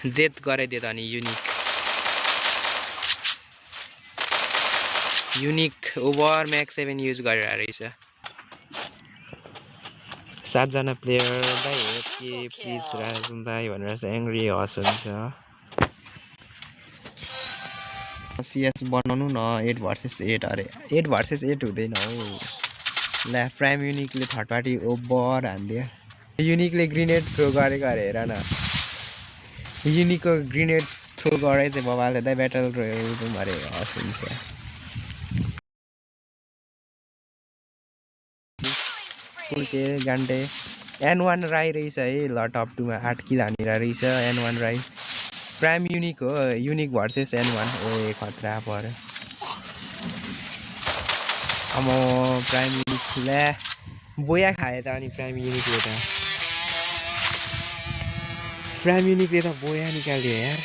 death गराइदियो त अनि unique over Max 7 use गरेर रहेछ 7 जना प्लेयरलाई के प्लिज राजन दाइ भनेर चाहिँ एङ्ग्री हस हुन्छ CS बनाउनु न 8 भर्सेस 8 अरे 8 भर्सेस 8 हुँदैन हौ ला प्राइम युनिकले थर्ड पार्टी ओभर हान्दियो युनिकले ग्रेनेड थ्रो गरेको अरे हेर न युनिकको ग्रेनेड थ्रो गरे चाहिँ बबाले दाइ ब्याटल रोयल रुम अरे हस हुन्छ पुल्के गान्डे N1 राई रहेछ है ल टप 2 मा 8 किल हानेर रहेछ N1 राई प्राइम युनिक हो युनिक भर्सेस N1 ए खतरा पर्यो अमो प्राइम युनिक ला बोया खाए त अनि प्राइम युनिकले त बोया निकाल्यो यार